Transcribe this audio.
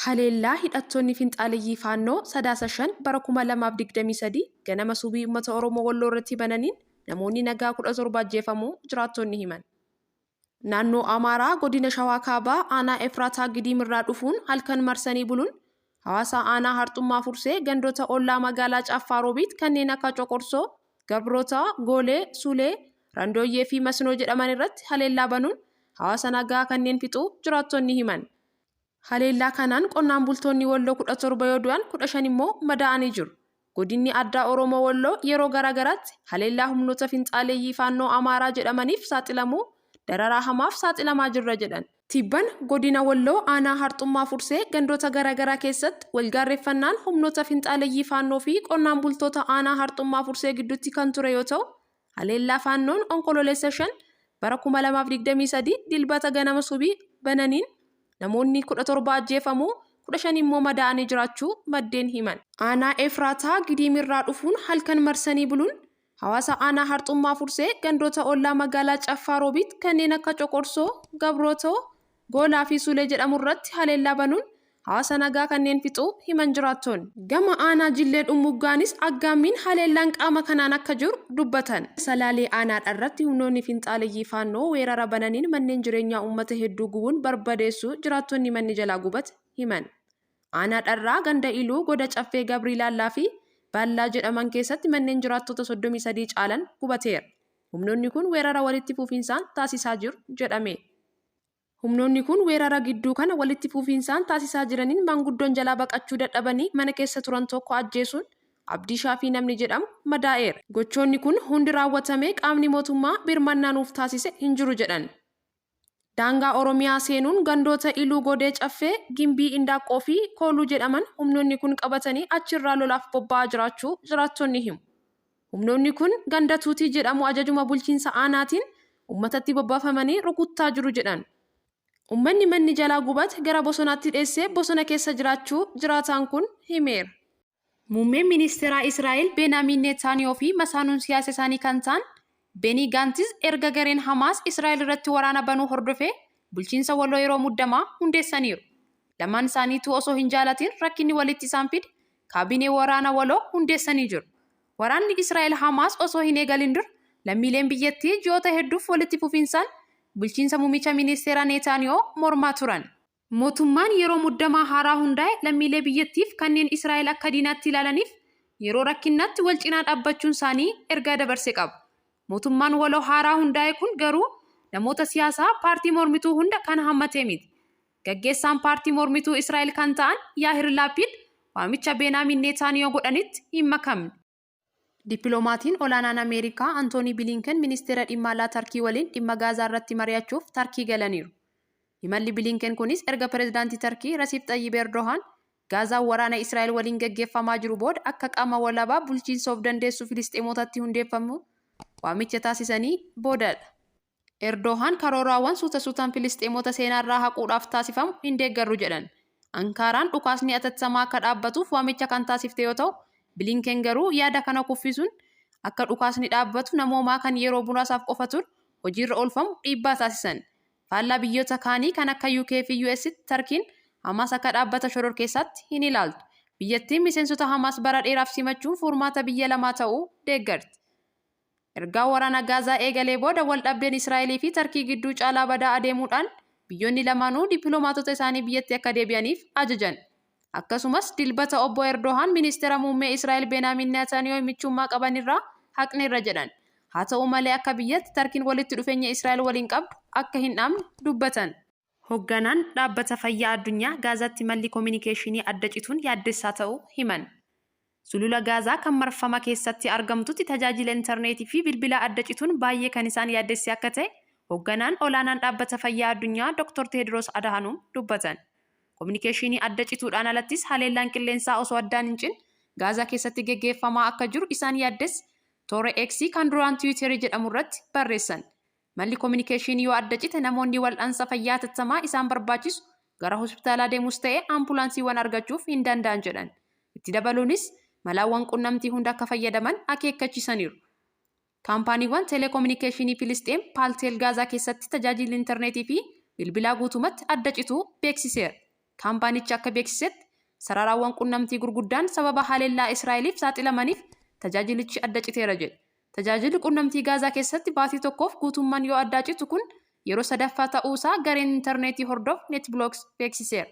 Haleellaa hidhattoonni finxaaleyyii Faannoo Sadaasa 5 bara 2023 ganama subii uummata Oromoo Walloo irratti bananiin namoonni nagaa 17 ajjeefamuu jiraattonni himan. Naannoo Amaaraa godina Shawaa Kaabaa aanaa Efraataa Gidiim irraa dhufuun halkan marsanii buluun hawaasa aanaa Harxummaa Fursee gandoota ollaa magaalaa Caaffaa Roobiit kanneen akka Coqorsoo, Gabrootaa, Goolee, Sulee, Randooyyee fi Masnoo jedhaman irratti haleellaa banuun hawaasa nagaa kanneen fixuu jiraattonni himan. Haleellaa kanaan qonnaan bultoonni Walloo 17 yoo du'an 15 immoo madaa'anii jiru. Godinni Addaa Oromoo Walloo yeroo garaa garaatti haleellaa humnoota finxaaleyyii Faannoo Amaaraa jedhamaniif saaxilamuu dararaa hamaaf saaxilamaa jirra jedhan. Tibbana Godina Walloo Aanaa Harxummaa Fursee gandoota garaa garaa keessatti walgaarreffannaan humnoota finxaaleyyii Faannoo fi qonnaan bultoota Aanaa Harxummaa Fursee gidduutti kan ture yoo ta'u, haleellaa Faannoon Onkololeessa 5 bara 2023 Dilbata ganama subii bananiin namoonni 17 ajjeefamuu, 15 immoo madaa'anii jiraachuu maddeen himan. Aanaa Efraataa Gidiim irraa dhufuun halkan marsanii buluun hawaasa aanaa Harxummaa Fursee gandoota ollaa magaalaa Caffaa Roobiit kanneen akka Coqorsoo, Gabrootoo, Goolaa fi Sulee jedhamu irratti haleellaa banuun hawaasa nagaa kanneen fixuu himan jiraattoonni. Gama aanaa Jillee Dhummuggaanis aggaammiin haleellaan qaama kanaan akka jiru dubbatan. Salaalee aanaa Dharratti humnoonni finxaaleyyii Faannoo weerara bananiin manneen jireenyaa uummata hedduu gubuun barbadeessuu jiraattonni manni jalaa gubate himan. Aanaa Dharraa ganda Iluu goda Caffee Gabriilaallaa fi Baallaa jedhaman keessatti manneen jiraattota 33 caalan gubateera. Humnoonni kun weerara walitti fufiinsaan taasisaa jiru jedhame. Humnoonni kun weerara gidduu kana walitti fufiinsaan taasisaa jiraniin maanguddoon jalaa baqachuu dadhabanii mana keessa turan tokko ajjeesuun Abdii Shaafii namni jedhamu madaa'eera. Gochoonni kun hundi raawwatamee qaamni mootummaa birmannaa nuuf taasise hin jiru jedhan. Daangaa Oromiyaa seenuun gandoota Iluu Godee Caffee, Gimbii Indaaqqoo fi Kooluu jedhaman humnoonni kun qabatanii achirraa lolaaf bobba'aa jiraachuu jiraattonni himu. Humnoonni kun ganda Tuutii jedhamu ajajuma bulchiinsa aanaatiin ummatatti bobbaafamanii rukuttaa jiru jedhan. Ummanni manni jalaa gubate gara bosonaatti dheessee bosona keessa jiraachuu jiraataan kun himeera. Muummeen Ministeeraa Israa'el Beenaamiin Neetaaniyoo fi masaanuun siyaasa isaanii kan ta'an Benii Gaantiz erga gareen Hamaas Israa'el irratti waraana banuu hordofee bulchiinsa waloo yeroo muddamaa hundeessaniiru. Lamaan isaaniituu osoo hin jaalatiin rakkinni walitti isaan fide kaabinee waraana waloo hundeessanii jiru. Waraanni Israa'el Hamaas osoo hin eegalin dura lammiileen biyyattii ji'oota hedduuf walitti fufiinsaan bulchiinsa Muumicha Ministeeraa Neetaaniyoo mormaa turan. Mootummaan yeroo muddamaa haaraa hundaa'e lammiilee biyyattiif kanneen Israa'el akka diinaatti ilaalaniif yeroo rakkinnaatti wal cinaa dhaabbachuun isaanii ergaa dabarse qaba. Mootummaan waloo haaraa hundaa'e kun garuu namoota siyaasaa paartii mormituu hunda kan hammate miti. Gaggeessaan paartii mormituu Israa'el kan ta'an Yaahir Laapiid waamicha Beenaamiin Neetaaniyoo godhanitti hin makamne. Dippilomaatiin olaanaan Ameerikaa Antoonii Biliinken Ministeera Dhimma Alaa Tarkii waliin dhimma Gaazaa irratti mari'achuuf Tarkii galaniiru. Imalli Biliinken kunis erga Pirezidaantii Tarkii Rasiip Xayyib Erdohaan Gaazaan waraana Israa'el waliin gaggeeffamaa jiru booda akka qaama walabaa bulchiinsa of dandeessu Filisxeemotatti hundeeffamu waamicha taasisanii boodadha. Erdoohaan karooraawwan suuta suutaan Filisxeemota seenaarraa haquudhaaf taasifamu hin deeggarru jedhan. Ankaaraan dhukaasni atattamaa akka dhaabbatuuf waamicha kan taasifte yoo ta'u, Biliinken garuu yaada kana kuffisuun akka dhukaasni dhaabbatu namoomaa kan yeroo muraasaaf qofa turu hojiirra oolfamu dhiibbaa taasisan. Faallaa biyyoota kaanii kan akka UK fi UStti Tarkiin Hamaas akka dhaabbata shororkeessaatti hin ilaaltu. Biyyattiin miseensota Hamaas bara dheeraaf simachuun furmaata biyya lamaa ta'uu deeggarti. Ergaa waraana Gaazaa eegalee booda waldhabdeen Israa'elii fi Tarkii gidduu caalaa badaa adeemuudhaan biyyoonni lamaanuu dippilomaatota isaanii biyyatti akka deebi'aniif ajajan. Akkasumas Dilbata Obbo Erdohaan Ministeera Muummee Israa'el Beenaamin Naataaniyooy michummaa qabanirraa haqneerra jedhan. Haa ta'u malee akka biyyatti Tarkiin walitti dhufeenya Israa'el waliin qabdu akka hin dhaabne dubbatan. Hogganaan Dhaabbata Fayyaa Addunyaa Gaazaatti malli kominikeeshinii adda cituun yaaddessaa ta'uu himan. Sulula Gaazaa kan marfama keessatti argamtutti tajaajila intarneetii fi bilbilaa adda cituun baayyee kan isaan yaaddesse akka ta'e hogganaan olaanaan Dhaabbata Fayyaa Addunyaa Dr. Teediroos Adahanoom dubbatan. Kominikeeshinii adda cituudhaan alattis haleellaan qilleensaa osoo addaan hin cin Gaazaa keessatti geggeeffamaa akka jiru isaan yaaddesse toora X kan duraan Tiwiiterii jedhamurratti barreessan. Malli kominikeeshinii yoo adda cite namoonni wal'aansa fayyaa hatattamaa isaan barbaachisu gara hospitaalaa deemuus ta'e ampulaansiiwwan argachuuf hin danda'an jedhan. Itti dabaluunis malaawwan qunnamtii hunda akka fayyadaman akeekkachiisaniiru. Kaampaaniiwwan telekominikeeshinii Filisxeem Paalteel Gaazaa keessatti tajaajilli intarneetii fi bilbilaa guutumatti adda cituu beeksiseera. Kaampaanichi akka beeksisetti, sararaawwan qunnamtii gurguddaan sababa haleellaa Israa'eliif saaxilamaniif tajaajilichi adda citeera jedhe. Tajaajilli qunnamtii Gaazaa keessatti baatii tokkoof guutummaan yoo addaa citu kun yeroo sadaffaa ta'uusaa gareen intarneetii hordofu NetBlocks beeksiseera.